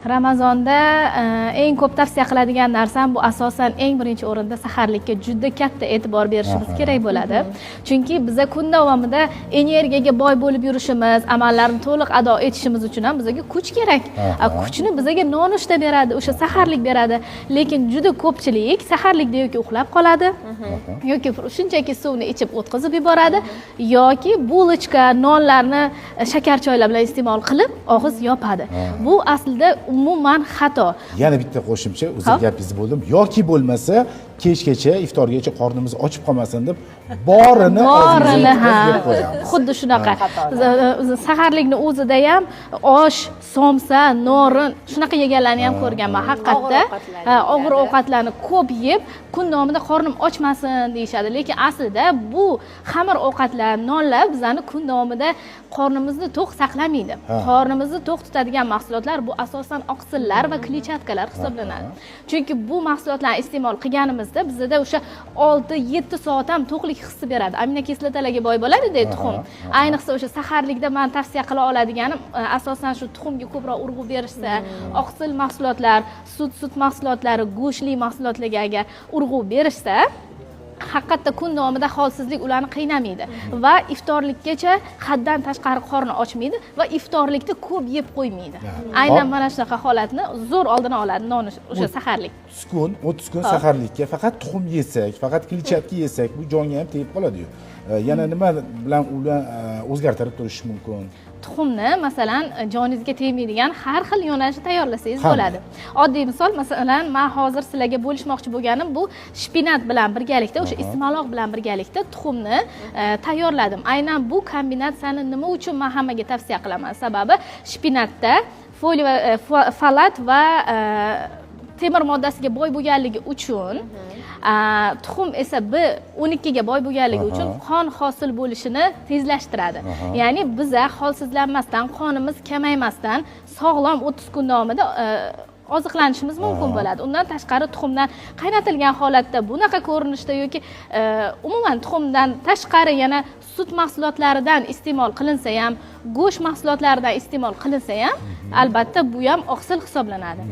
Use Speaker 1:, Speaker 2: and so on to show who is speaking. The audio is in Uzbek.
Speaker 1: Ramazonda eng ko'p tavsiya qiladigan narsam bu asosan eng birinchi o'rinda saharlikka juda katta e'tibor berishimiz kerak bo'ladi. Chunki biza kun davomida energiyaga boy bo'lib yurishimiz, amallarni to'liq ado etishimiz uchun ham bizaga kuch kerak. Kuchni bizaga nonushta beradi, o'sha saharlik beradi. Lekin juda ko'pchilik saharlikda yoki uxlab qoladi, yoki shunchaki suvni ichib o'tkazib yuboradi, yoki булочка, nonlarni shakar choylar bilan iste'mol qilib og'iz yopadi. Bu aslida umuman xato.
Speaker 2: Yana bitta qo'shimcha, uzr, gapingizni bo'ldim. Yoki bo'lmasa kechgacha, iftorgacha qornimiz ochib qolmasin deb borini
Speaker 1: borini
Speaker 2: og'zimizga tiqib yeb qo'yamiz.
Speaker 1: Xuddi shunaqa. Saharlikni o'zida ham osh, somsa, norin shunaqa yeganlarni ham ko'rganman haqiqatda.
Speaker 3: Og'ir ovqatlarni
Speaker 1: Ha, og'ir
Speaker 3: yeyiladi.
Speaker 1: ovqatlarni ko'p yeb, kun davomida qornim ochmasin deyishadi. Lekin aslida bu xamir ovqatlar, nonlar bizani kun davomida qornimizni to'q saqlamaydi. Qornimizni to'q tutadigan mahsulotlar bu asosan oqsillar va kletchatkalar hisoblanadi. Chunki bu mahsulotlarni iste'mol qilganimizda bizada o'sha 6-7 soat ham to'qlik hissi beradi. Aminokislotalarga boy bo'ladida tuxum. Ayniqsa o'sha saharlikda man tavsiya qila oladiganim asosan shu tuxumga ko'proq urg'u berishsa, oqsil mahsulotlar, sut mahsulotlari, go'shtli mahsulotlarga agar urg'u berishsa, haqiqatda kun davomida holsizlik ularni qiynamaydi va iftorlikkacha haddan tashqari qorni ochmaydi va iftorlikda ko'p yeb qo'ymaydi. Aynan mana shunaqa holatni zo'r oldini oladi non, o'sha saharlik.
Speaker 2: 30 kun, 30 kun saharlikka faqat tuxum yesak, faqat kletchatka yesak, bu jonga ham tegib qoladiyu. Yana nima bilan ular o'zgartirib turish mumkin?
Speaker 1: Tuxumni, masalan, joningizga tegmaydigan har xil yo'nalishda tayyorlasangiz
Speaker 2: Qanday?
Speaker 1: bo'ladi. Oddiy misol, masalan, man hozir sizlarga bo'lishmoqchi bo'lganim bu shpinat bilan birgalikda, o'sha ismaloq bilan birgalikda tuxumni tayyorladim. Aynan bu kombinatsiyani nima uchun man hammaga tavsiya qilaman? Sababi shpinatda foliy va folat va temir moddasiga boy bo'lganligi uchun, tuxum esa B12 ga boy bo'lganligi uchun qon hosil bo'lishini tezlashtiradi. Ya'ni biza holsizlanmasdan, qonimiz kamaymasdan sog'lom 30 kun davomida oziqlanishimiz mumkin bo'ladi. Undan tashqari tuxumdan qaynatilgan holatda bunaqa ko'rinishda yoki umuman tuxumdan tashqari yana sut mahsulotlaridan iste'mol qilinsa ham, go'sht mahsulotlaridan iste'mol qilinsa ham, albatta bu ham oqsil hisoblanadi.